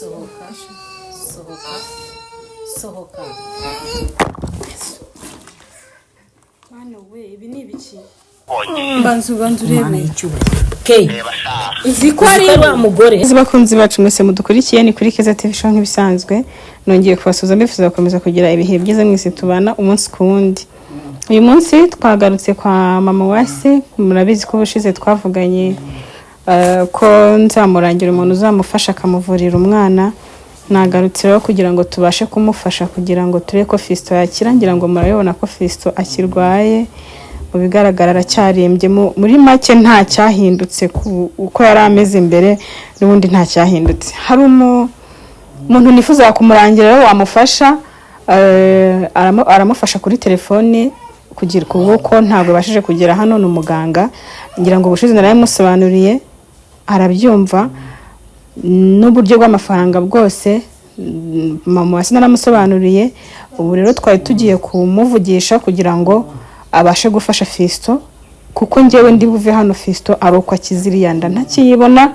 Sohoka, sohoka, sohoka! Mwana we, ibi ni ibiki? Mbanza ubanza Mana urebe. y'icyubahiro ke! Uzi ko ari wa mugore? Bakunzi bacu mwese mudukurikiye, ni kuri Keza TV Show nk'ibisanzwe. Nongeye kubasuhuza, mbifuza gukomeza kugira ibihe byiza mwese tubana umunsi ku wundi. Uyu munsi twagarutse kwa mama Wase. Murabizi ko ubushize twavuganye ko nzamurangira umuntu uzamufasha akamuvurira umwana. Nagarutse rero kugira ngo tubashe kumufasha, kugira ngo turebe ko Fiston yakira. Ngira ngo murabibona ko Fiston akirwaye, mu bigaragara aracyarembye. Muri make nta cyahindutse ku uko yari ameze mbere, n'ubundi nta cyahindutse. Hari umuntu nifuza kumurangira rero wamufasha, aramufasha kuri telefone kugira kuko ntabwo yabashije kugera hano. Ni umuganga, ngira ngo ubushize narabimusobanuriye arabyumva, n'uburyo bw'amafaranga bwose mama Wase naramusobanuriye. Ubu rero twari tugiye kumuvugisha kugira ngo abashe gufasha Fiston, kuko njyewe ndi buve hano Fiston ari uko akize iriya nda ntakiyibona,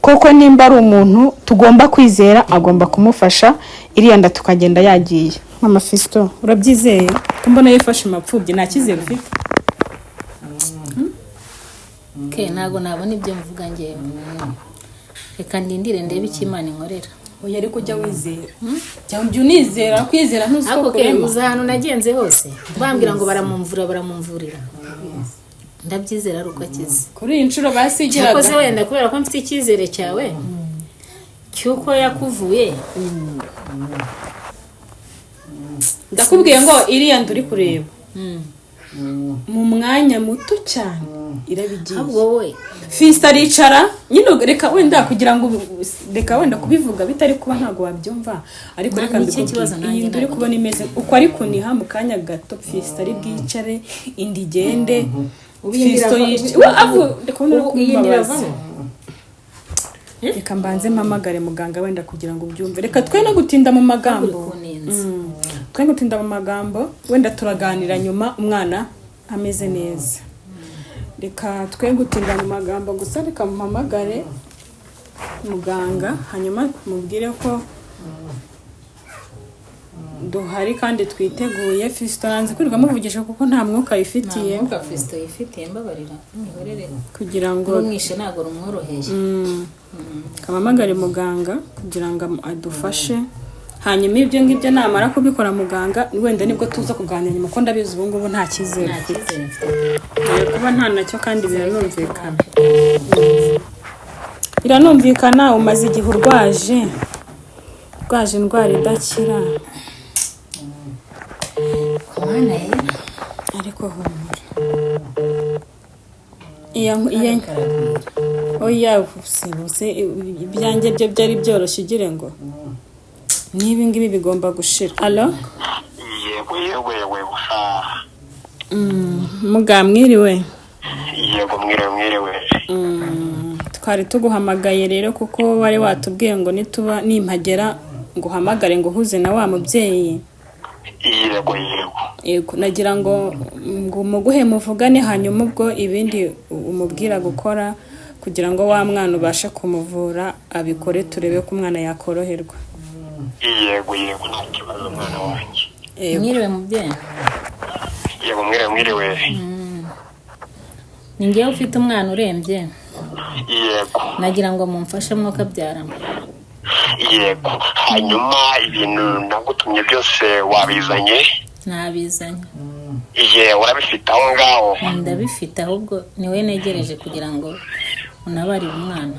kuko nimba ari umuntu tugomba kwizera, agomba kumufasha iriya nda tukagenda yagiye. Mama Fiston, urabyizeye ko mbona yifashe mapfubyi, nta cyizere ufite? Ke, ntabwo nabona ibyo mvuga ngewe. Reka ndindire ndebe icyo Imana inkorera. Oya, ariko jya wizera, jya unizera, kwizera ntuzi ko Ariko ke, kurema. uzi ahantu nagenze hose bambwira ngo baramumvura, baramumvurira. Ndabyizera ari uko akize. Kuri iyi nshuro basigiraga. Cyakoze wenda kubera ko mfite icyizere cyawe cy'uko yakuvuye. Ndakubwiye ngo iriya nda uri kureba, mu mwanya muto cyane irabigiye. Ahubwo wowe Fiston aricara nyine, reka wenda kugira ngo reka wenda kubivuga bitari kuba ntabwo wabyumva, ariko reka Nicyo kibazo. mbikubwire. Nanjye Iyi nda uri ntabwo kubona imeze uko ari kuniha, mu kanya gato Fiston ari bwicare, inda igende. Ubu iyi nda Fiston we reka ubone Ubu iyi nda kumbabaza. iravamo. Reka mbanze mpamagare muganga wenda kugira ngo ubyumve. Reka twe no gutinda mu magambo. Uri kunenza. Twe gutinda mu magambo, wenda turaganira nyuma umwana ameze neza. Reka twe gutinda mu magambo gusa, reka mpamagare muganga hanyuma mubwire ko duhari kandi twiteguye. Fiston nanze kwirirwa muvugisha kuko nta mwuka Nta yifitiye. mwuka Fiston yifitiye, mbabarira mwihorere. Kugira ngo Rumwishe ntabwo rumworoheye. Kamamagare muganga kugira ngo adufashe, hanyuma ibyo ngibyo namara kubikora muganga, wenda nibwo tuza kuganira nyuma, kuko ndabizi ubu ngubu nta cyizere Nta ufite. cyizere mfite. Kuba nta nacyo kandi biranumvikana, biranumvikana. Umaze igihe urwaje indwara idakira. Mwana yera. Ariko humura, iya Karagwira. Oya, buse ibyanjye byo byari byoroshye, ugire ngo n'ibi ngibi bigomba gushira. Alo? Yego, yego, yego, yego. Muga, mwiriwe? Yego, mwiriwe, mwiriwe. Twari tuguhamagaye rero kuko wari watubwiye ngo nituba nimpagera ngo uhamagare ngo uhuze na wa mubyeyi. Yego, yego. Yego, nagira ngo muguhe muvugane, hanyuma ubwo ibindi umubwira gukora kugira ngo wa mwana ubashe kumuvura abikore, turebe ko umwana yakoroherwa. Yego, yego, nta kibazo mwana wanjye. Yego. Mwiriwe mubyeyi. Yego, mwiriwe, mwiriwe. Ni ngewe ufite umwana urembye. Yego. Nagira ngo mumfashe mwokabyara. Yego, hanyuma ibintu nagutumye byose wabizanye? Nabizanye. Ye, urabifite aho ngaho? Ndabifite, ahubwo niwe negereje kugira ngo unabarire umwana.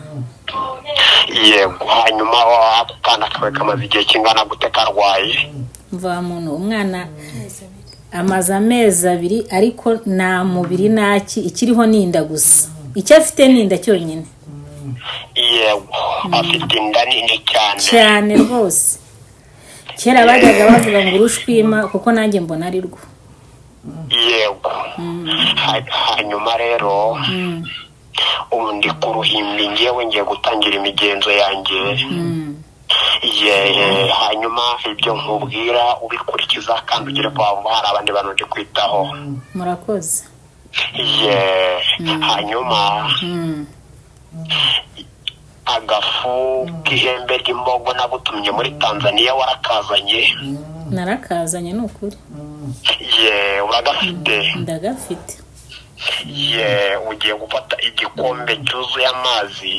Yego, hanyuma ako kana kawe kamaze igihe kingana gute karwaye? Mva muntu, umwana amaze amezi 2, ariko nta mubiri naki, ikiriho ni inda gusa. Icyo afite ni inda cyonyine. Yego, afite inda nini cyane? Cyane rwose. Kera bajyaga bavuga ngo urushwima, kuko nanjye mbona ari rwo. Yego. Hanyuma rero ubu ndi ku ruhimbi, ngewe ngiye gutangira imigenzo yanjye. Ye, hanyuma ibyo nkubwira ubikurikiza kandi ugere kwa vuba, hari abandi bantu ndi kwitaho. Murakoze. Ye, hanyuma Agafu k'ihembe ry'imbogo nagutumye muri Tanzaniya warakazanye? Narakazanye, ni ukuri. Ye, uragafite? Ndagafite. Ye, ugiye gufata igikombe cyuzuye amazi.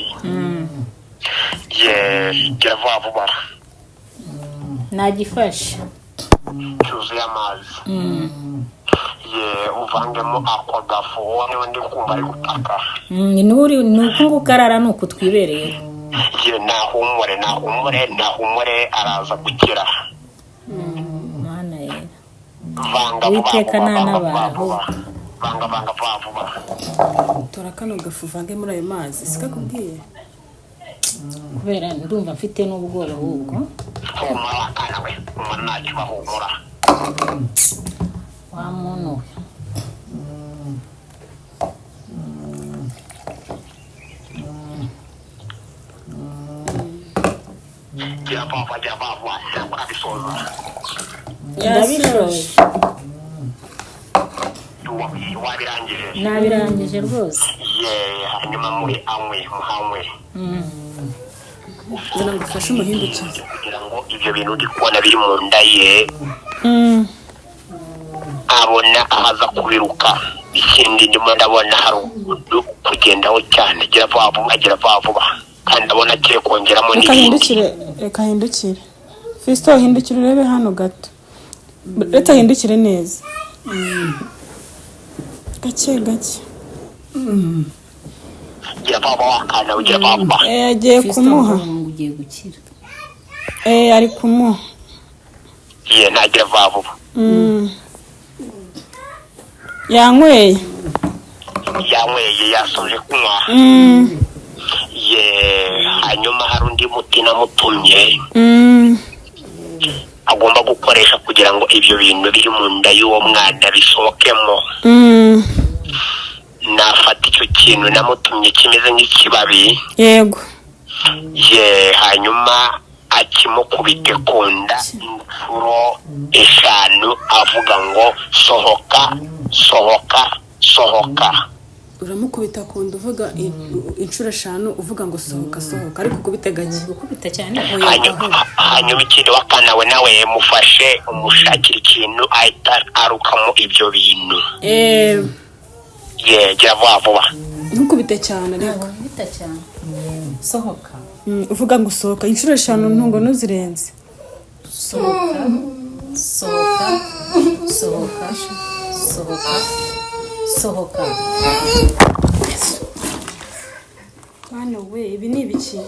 Ye, gira vuba vuba. Nagifashe. Cyuzuye amazi. Ye, uvangemo ako gafu. Wowe niba ndi kumva ari gutaka. Ni uku nguku arara, ni uku twibereyeho. Ye, nahumure, nahumure, nahumure, araza gukira. Mana yera. Vanga vuba. Uwiteka Vuba, vanga ntantabara. vuba vuba, vanga, vanga vuba vuba. Tora kano gafu uvange muri ayo mazi, sikakubwiye. Kubera ndumva mfite n'ubwoba ahubwo. Humura wakana we, humura, ntacyo bahumura. Wa muntu we. Gira vuba vuba, gira vuba vuba, ntabwo urabisoza. Ndabishoje. Wabirangije? Nabirangije rwose. Ye, hanyuma muri anywe, muhanywe. Ngira ngo ufashe umuhindukize. Kugira ngo ibyo bintu uri kubona biri mu nda ye abona ahaza kubiruka. Ikindi, ndimo ndabona hari ukuntu kugendaho cyane. Gira vuba vuba, gira vuba vuba, kandi ndabona agiye kongeramo Reka n'ibindi. hindukire, reka hindukire. Fisito, hindukire urebe hano gato. Reka hindukire neza, gake gake. Gira vuba vuba wakana, gira vuba vuba. Eh, agiye Fiston, kumuha. ngo ugiye gukira. Eh, ari kumuha. Ye, ntagira vuba vuba. Yanyweye. Yanyweye, yasoje kunywa. Ye, hanyuma hari undi muti namutumye agomba gukoresha kugira ngo ibyo bintu biri mu nda y'uwo mwana bisohokemo. Nafata icyo kintu namutumye kimeze nk'ikibabi. Yego. Ye, hanyuma akimukubite ku nda inshuro 5, avuga ngo sohoka, sohoka, sohoka. Uramukubita ku nda uvuga inshuro 5, uvuga ngo sohoka, sohoka, ariko ukubite gake. Gukubita cyane? Hanyuma ikindi, wakana we, nawe mufashe umushakira ikintu ahita arukamo ibyo bintu. Eh. Ye, gira vuba vuba. Ntukubite cyane ariko. Gukubita cyane, sohoka. Uvuga ngo sohoka inshuro 5, ntungo ntuzirenze. Sohoka, sohoka, sohoka, sohoka, sohoka. Mwana we, ibi ni ibiki?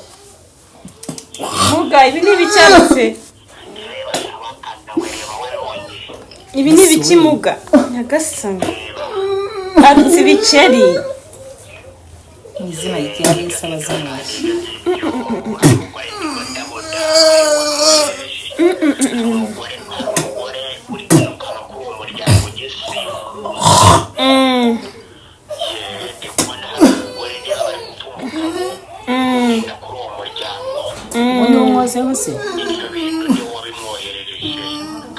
Muga, ibi ni ibiki arutse? Ibi ni ibiki, muga? Nyagasani, arutse ibikeri. Mu izina rya Yesu, abazamwaje. Umugore uri kwirukanka kuri uwo muryango ugeze. Ndi kubona hari umugore niba bari gupfa umugabo ugenda kuri uwo muryango. Uwo niwo nkozeho se? Ibyo bintu niwe wabimwoherereje,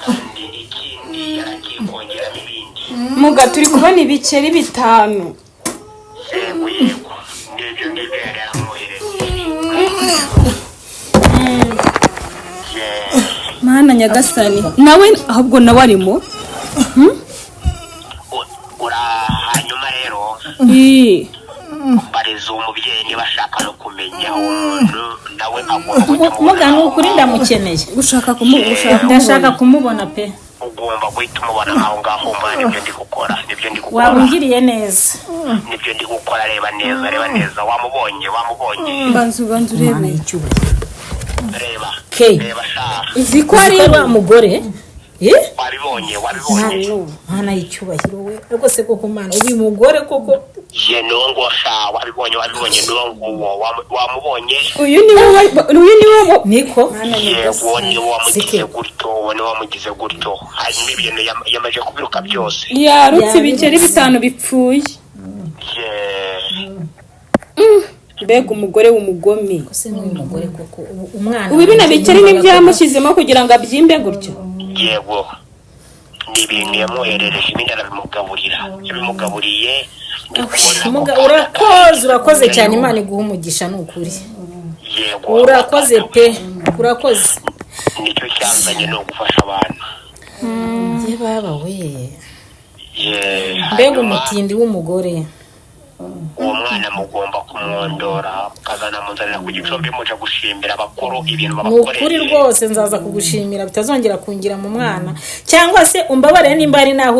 kandi ikindi yaragiye kongeramo ibindi. Muga, turi kubona ibikeri 5. Yego, yego, n'ibyo ngibyo yari yaramwoherereje. Mana nyagasani, nawe ahubwo nawe arimo. Ura hanyuma rero Ii. mbariza uwo mubyeyi niba ashaka no kumenya uwo muntu, nawe agomba guhita Muga, ni umubona. ukuri ndamukeneye. Ushaka gushaka? Ndashaka kumubona pe. Ugomba guhita umubona aho ngaho. Mwana, nibyo ndi gukora, nibyo ndi gukora. Waba ungiriye neza. Nibyo ndi gukora. Reba neza, reba neza, wamubonye, wamubonye. Banza, ubanza Mana urebe. y'icyubahiro. Reba. Ke. Reba sha. Uzi ko ari ari wa mugore? Eh? Wabibonye, wabibonye. Mana y'icyubahiro we, rwose koko Mana, uyu mugore koko. Ye, niwo nguwo sha, wabibonye, wabibonye, niwo nguwo. Wamubonye. Uyu niwe uyu niwe Niko. Yego, niwo wamugize Sike. gutyo, uwo niwe wamugize gutyo. Hanyuma ibintu yamaze kubiruka byose. Yarutse ibikeri 5 bipfuye. Ye. Mbega umugore w'umugome! Se n'uyu mugore koko, ubu umwana Ubu bino wanjye bikeri numvaga nibyo yamushyizemo kugira ngo abyimbe gutyo. Yego, ni ibintu yamwoherereje, ibindi arabimugaburira, yabimugaburiye. Ndi kubona ako Muga, kana. urakoze, urakoze cyane, Imana iguha umugisha, ni ukuri. Yego. Urakoze pe, urakoze. Nicyo cyanzanye, ni ugufasha abantu. Ye baba we! Ye, Mbega hanyuma umutindi w'umugore! Uwo mwana mugomba kumwondora, ukazanamuzanira ku gicumbi, muje gushimira abakuru ibintu Ni ukuri. babakoreye. Rwose nzaza kugushimira, bitazongera kungira mu mwana, cyangwa se umbabarire nimba hari n'aho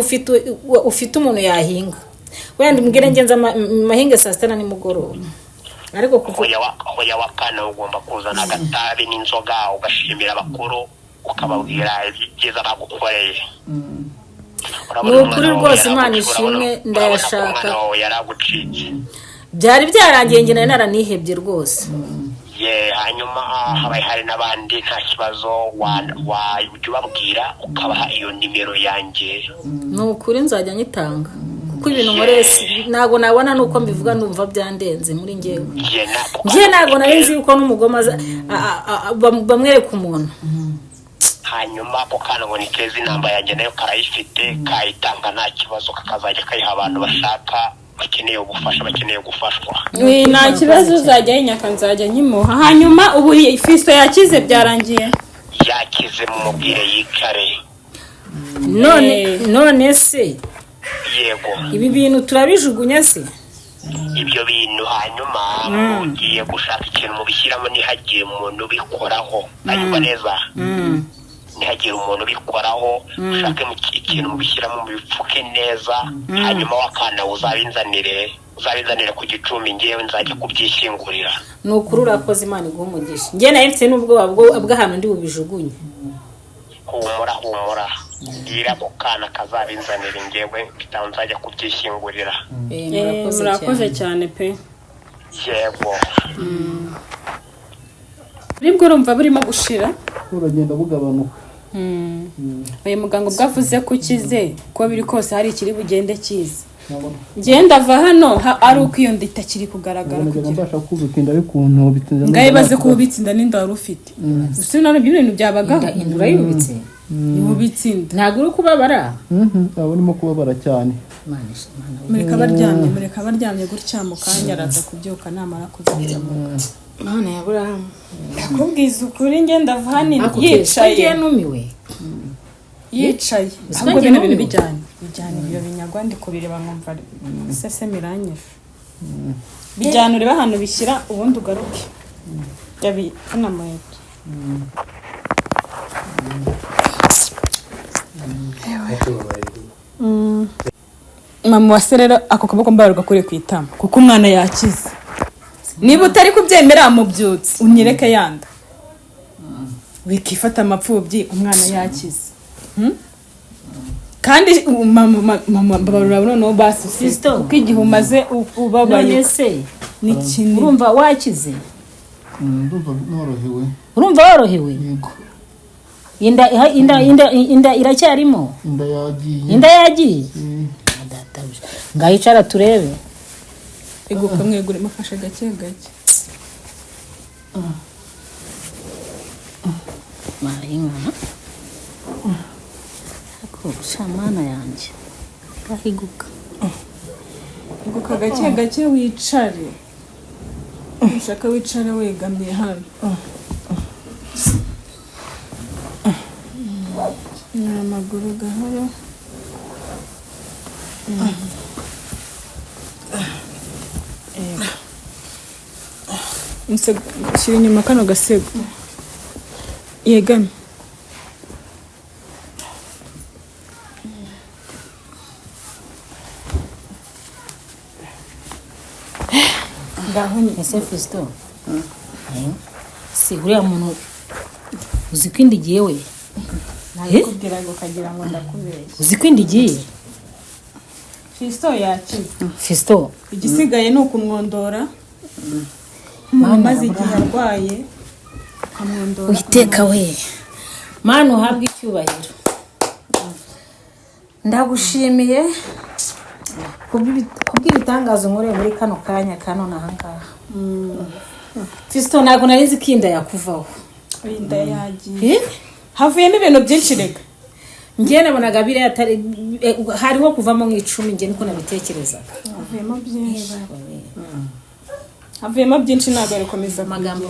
ufite umuntu yahinga, wenda umbwire ngenza mahinge saa sita na nimugoroba, ariko kuko Hoya, wakana ugomba kuzana agatabi n'inzoga, ugashimira abakuru, ukababwira ibyiza bagukoreye. Urabona Ni ukuri umwana wawe rwose, Imana ishimwe, urabona ko ndayashaka. umwana wawe yaragucitse. Byari byarangiye, njye nari naranihebye rwose. Ye, hanyuma habaye hari n'abandi, nta kibazo, wajya ubabwira ukabaha iyo nimero yanjye. Ni ukuri, nzajya nyitanga, kuko ibintu nkoreye ntabwo nabona nuko mbivuga, numva byandenze muri njyewe. Ye, nako Njye ntabwo nari nzi yuko n'umugome aza bamwereka umuntu. Hanyuma ako kana ngo ni keza, inamba yanjye nayo karayifite, kayitanga nta kibazo, kakazajya kayiha abantu bashaka, bakeneye ubufasha, bakeneye gufashwa. Nta kibazo, uzajya yinyaka nzajya nyimuha. Hanyuma ubu iyi Fiston yakize, byarangiye? Yakize, mumubwire yicare. None Eh. none se Yego. ibi bintu turabijugunya se? Ibyo bintu, hanyuma ugiye gushaka ikintu mubishyiramo, ntihagire umuntu ubikoraho, hanyuma neza, ntihagire umuntu ubikoraho. Ushake ikintu mubishyiramo, mubipfuke neza, hanyuma wakana uzabinzanire ku gicumbi, ngewe nzajya kubyishyingurira. Ni ukuri, urakoze, Imana iguha umugisha. Njye nari mfite n'ubwoba bw'ahantu ndi bubijugunye. Humura, humura, bwira ako kana kazabinzanire, ngewe mfite aho nzajya kubyishyingurira. Eh, Eh, murakoze cyane pe. Yego. Aribwo urumva burimo gushira. Buragenda bugabanuka. Uyu muganga ubwo avuze ko ukize, uko biri kose hari ikiri bugende kiza. Nabona Ngenda ava hano ari uko iyo nda itakiri kugaragara. najyaga Kugira mbasha kubika inda, ariko ukuntu bitinze. Ngaho ibaze ko ubitse inda n'inda wari ufite, gusa none ibyo bintu byabagaho. Inda urayubitse? Ubitse inda. Ntabwo uri kubabara? Aba urimo kubabara cyane. Imana ishimwe. Mureka baryamye, mureka baryamye gutya, mu kanya araza kubyuka namara kuzanzamuka. Mana ya Burahamu! Ndakubwiza ukuri, ngenda ava hano Ako yicaye. ngiye numiwe. Yicaye. Uzi ko Ahubwo njye bino bintu numiwe? bijyanye bijyane ibyo binyagwa, ndi kubireba nkumva iseseme iranyishe. Bijyana urebe ahantu bishyira, ubundi ugaruke jya bipfuna muheto. Mama wa se rero, ako kaboko mbarirwa kuri ku itama, kuko umwana yakize. Niba utari kubyemera, mubyutse unyereke yanda, wikifata amapfubyi, umwana yakize. Kandi mama mbabarura noneho basuse Sister. kuko igihe umaze ubabaye None se ni kinini. Urumva wakize? Ndumva norohewe. Urumva worohewe? Yego. Inda iracyarimo? Inda yagiye. Inda yagiye? Databuja, ngaho icara turebe. Eguka mwegure, mufashe gake gake. Marayinka ako shamana yanjye, ngahiguka. Eguka gake gake, wicare, ushaka wicare wegamye hano ni amaguru gahoro. Yego. Umusego, shyira inyuma kano gasego yegame. Ngaho nyine. Ese Fiston, si uriya muntu uzi ko inda igiye we? Nabikubwira ngo ukagira ngo ndakubeshya. Uzi ko inda igiye? Fiston yakize. Fiston. Igisigaye ni ukumwondora, umuntu umaze igihe arwaye, ukamwondora. Witeka we, Mana uhabwe icyubahiro, ndagushimiye kubw'ibitangaza unkoreye muri kano kanya kano ahangaha. Fiston, ntabwo nari nzi ko inda yakuvaho. Inda yagiye. Eh? Havuyemo ibintu byinshi reka. Njye nabonaga biriya atari hariho kuvamo nk'icumi, njye niko nabitekerezaga. Havuyemo byinshi. Havuyemo byinshi, ntabwo arikomeza. Amagambo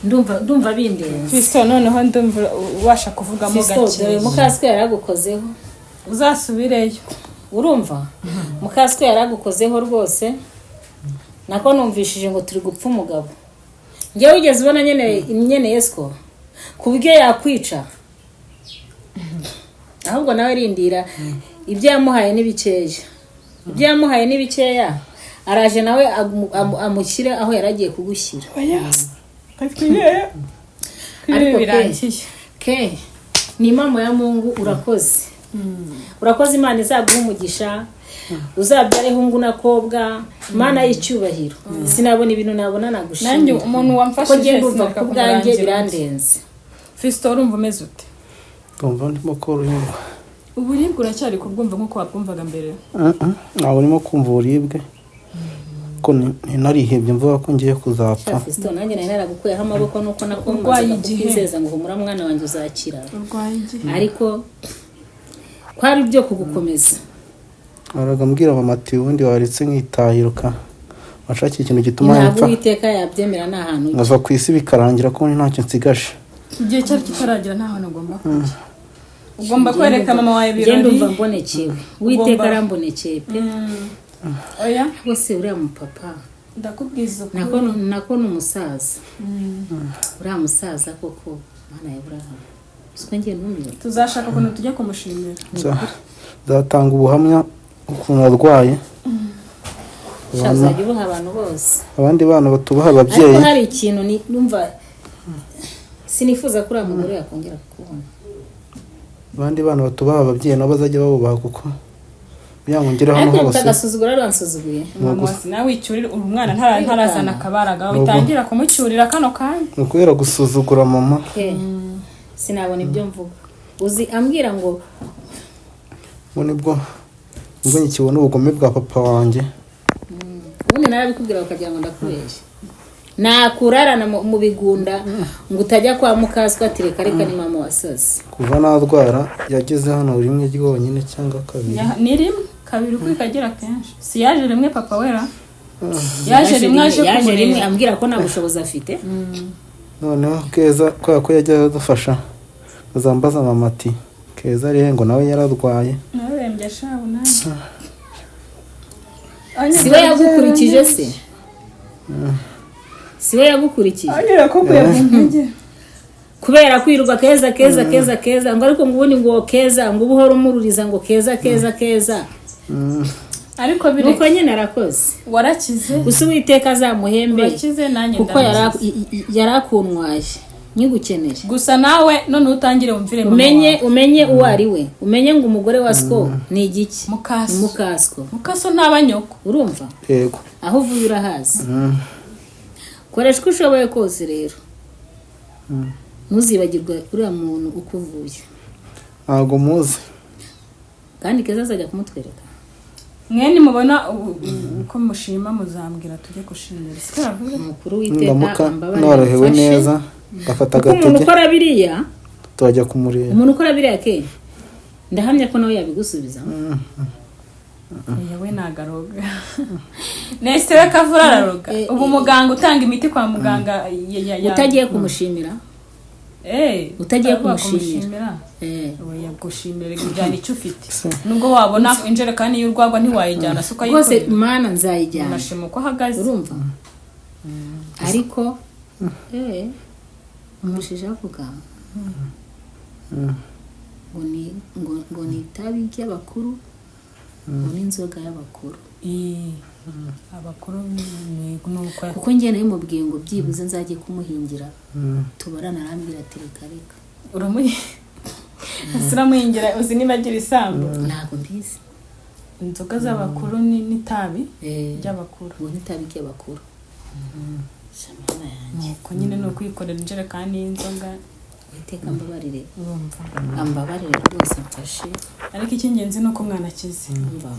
ndumva bindenze. Fiston, noneho ndumva ubasha kuvugamo Fiston, dore gake. Mukaswe yaragukozeho. Uzasubireyo. Urumva, mukaswe yaragukozeho rwose. Nako numvishije ngo turi gupfa umugabo. Njyewe wigeze ubona nyene nyene Yesco ku buryo yakwica? Ahubwo nawe rindira, ibyo yamuhaye ni bikeya, ibyo yamuhaye ni bikeya. Araje nawe amushyire aho yari agiye kugushyira. Ariko Ariko ke birangiye. Ke ni impamo ya Mungu. Urakoze, urakoze. Imana izaguha umugisha, uzabyare hungu n'akobwa. Imana y'icyubahiro, sinabona ibintu nabona nagushimira. Nanjye umuntu wamfashije Ko ngenda umva sinareka ku bwanjye kumurangira. birandenze. Fiston, urumva umeze ute? Ndumva ndimo koroherwa. Uburibwe uracyari kubwumva nk'uko wabwumvaga mbere? Ntabwo ndimo kumva uburibwe, ko narihebye mvuga ko ngiye kuzapfa. Fiston, nanjye nari naragukuyeho amaboko, nuko Urwaye nakomazaga igihe. kukwizeza ngo humura mwana wanjye, uzakira. Urwaye igihe. Ariko kwari ibyo kugukomeza. Araga mbwira mama ati: "Ubundi waretse nkitahiruka, washakiye ikintu gituma Ntabwo mpfa, Uwiteka yabyemera, ni ahantu ujya. nkava ku isi bikarangira, ko ntacyo nsigaje." Igihe cyari kitaragera, nta hantu ugomba kujya. Ugomba kwereka mama wawe Ngenda ibirori. umva mbonekewe, Uwiteka arambonekeye pe. Oya. Rwose uriya mupapa, Ndakubwiza ukuri. nako ni umusaza, uriya musaza koko. Mana ya Burahamu, siko ngiye ntumiwe. Tuzashaka ukuntu tujya kumushimira. Nzatanga ubuhamya ukuntu arwaye. Sha, uzajya ubuha abantu bose. Abandi bana batubaha ababyeyi. Ariko hari ikintu numva sinifuza ko uriya mugore yakongera kukubona. Abandi bana batubaha ababyeyi nabo bazajya babubaha, kuko kugira ngo ngere hano Ariko hose agasuzuguro ari wansuzuguye. Mama wasi nawe wicyurira umwana, ntarazana akabaraga, Nubwo- witangira kumucyurira kano kanya. Ni ukubera gusuzugura mama. Ke, sinabona ibyo mvuga. Uzi ambwira ngo Ubu nibwo nkikibona ubugome bwa papa wanjye. Ubundi narabikubwira bakagira ngo ndakubeshya, nakurarana mu bigunda ngo utajya kwa mukaswa, ati: "Reka reka, ni mama wasaze." Kuva narwara yageze hano rimwe ryonyine cyangwa kabiri. Ni rimwe, kabiri uko ikagera kenshi. Si yaje rimwe papa wera? Yaje rimwe aje Yaje rimwe kumureba. ambwira ko nta bushobozi afite. Noneho Keza, kubera ko yajyaga adufasha, azambaza mama ati: "Keza arihe?" Ngo nawe yararwaye. Nararembye shabu nanjye. Si we yagukurikije se? Si we yagukurikije? Anyura ko intege. Kubera kwirirwa Keza, Keza, Keza, Keza, ngo ariko ngo ubundi ngo Keza, ngo uba uhora umururiza ngo Keza, Keza, Keza. Ariko bireke. Nuko nyine arakoze. Warakize. Gusa Uwiteka azamuhembe. Urakize, nanjye Kuko ndakize. yari akuntwaye nyigukeneye. Gusa nawe none utangire wumvire mama Umenye wawe. umenye uwo ari we, umenye ngo umugore wa Siko ni igiki. Mukaso. Ni mukasko. Mukaso ntaba nyoko. Urumva? Yego. Aho uvuye urahazi. Koresha uko ushoboye kose rero, ntuzibagirwe uriya muntu uko uvuye. Ntabwo muzi. Kandi Keza azajya kumutwereka. Mwene mubona uko mushima, muzambwira tujye gushimira. Siko yavuze? Umukuru w'Iteka Ndamuka ambabarire, norohewe amfashe. neza, ngafata Kuko umuntu agatege, ukora biriya, turajya kumureba. umuntu ukora biriya, ke ndahamya ko nawe yabigusubiza. Oya, we nagaroga nese, we kavura araroga. Ubu umuganga utanga imiti kwa muganga Utagiye kumushimira? Utagiye utavuga. Kumushimira. Oya, gushimira ujyana icyo ufite, nubwo wabona injerekani y'urwagwa ntiwayijyana, si Rwose ukayikorera. Mana, nzayijyana. Unashima uko ahagaze. Urumva, ariko umushije avuga ngo ni itabi ry'abakuru, ngo n'inzoga y'abakuru. Abakuru ni uko. Kuko njye nawe ngo byibuze nzajye kumuhingira tubarana, arambwira ati: "Reka reka." Uramuhingira, uzi niba agira isambu? Ntabwo mbizi. Inzoga z'abakuru n'itabi ry'abakuru. Ngo n'itabi ry'abakuru. Shamana yanjye. Nuko nyine ni ukwikorera injerekani y'inzoga. Uwiteka ambabarire. Urumva? Ambabarire rwose, mfashe. Ariko icy'ingenzi ni uko umwana akize. Umva,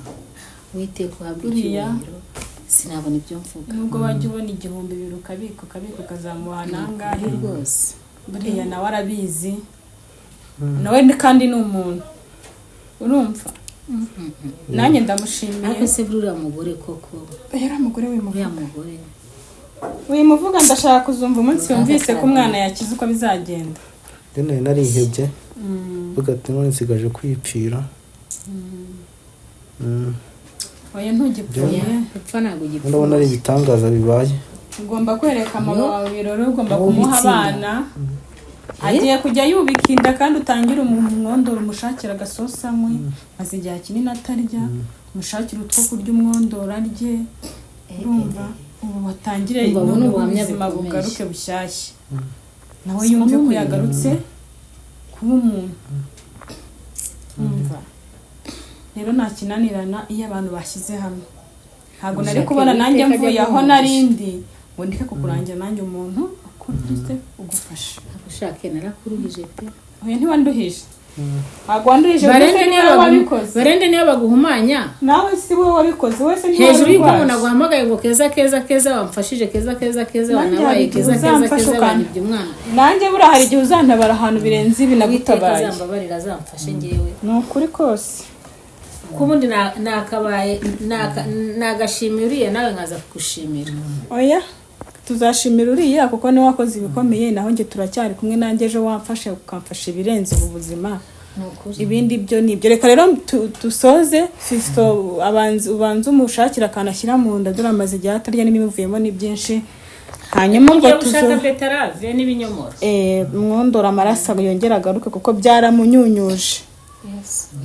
Uwiteka uhabwe icyubahiro, sinabona ibyo mvuga. Nubwo wajya ubona 1000, 2000, ukabika ukabika, ukazamuha nangahe. Rwose. Buriya nawe arabizi, nawe kandi ni umuntu, urumva, nanjye ndamushimiye. Ariko se buriya mugore koko? Yari umugore w'umuvuga. Uriya mugore. Wimuvuga, ndashaka kuzumva umunsi yumvise ko umwana yakize uko bizagenda. Njye nari narihebye, mvuga ati none nsigaje kwipfira. Oya, ntugipfuye. Upfa ntabwo ugipfuye. Ndabona ari ibitangaza bibaye. Ugomba kwereka mama wawe ibirori, ugomba Wowe kumuha ubitsinda. abana. Agiye kujya yubika inda, kandi utangire umwondoro, umushakira agasosi anywe, maze igihe kinini atarya, umushakire utwo kurya, umwondoro arye. Urumva ubu batangire Umva, ubu ni noneho ubuhamya ubuzima bukomeye. bugaruke bushyashya, nawe yumve ko yagarutse kuba umuntu. Umva rero, nta kinanirana iyo abantu bashyize hamwe. Ntabwo nari Ushake kubona nanjye Uwiteka mvuye ajya aho aguha narindi ngo ndeke kukurangira nanjye umuntu ukuruze ugufasha. Ushake, narakuruhije pe. Oya, ntiwanduhije, ntabwo wanduhije. Barende Gusa niyo niwe wabikoze. Barende niyo baguhumanya. Nawe si wowe wabikoze wese. Hejuru y'uko umuntu aguhamagaye ngo keza, keza, keza, wamfashije, keza, keza, keza, Nanjye wanabaye hari igihe keza, keza, uzamfasha keza, banyibye umwana. Nanjye buriya hari igihe uzantabara ahantu birenze ibi Uwiteka nagutabaye. azambabarira, azamfashe ngewe. Ni ukuri kose. Ko ubundi nakabaye nagashimira uriya, nawe nkaza kugushimira. Oya, tuzashimira uriya kuko niwe wakoze ibikomeye, naho njye turacyari kumwe. Nanjye ejo wamfashe, ukamfasha ibirenze ubu buzima. Ni ukuri. Ibindi byo ni ibyo. Reka rero dusoze. Fisito, ubanze umushakire akantu ashyira mu nda, dore amaze igihe atarya n'ibimuvuyemo ni byinshi. Hanyuma ubwo Ugiye gushaka tuzo beterave n'ibinyomoro. Mwondora amaraso yongere agaruke kuko byaramunyunyuje.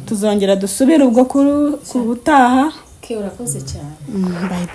Tuzongera dusubire ubwo ku butaha. Ke, urakoze cyane. Bye bye.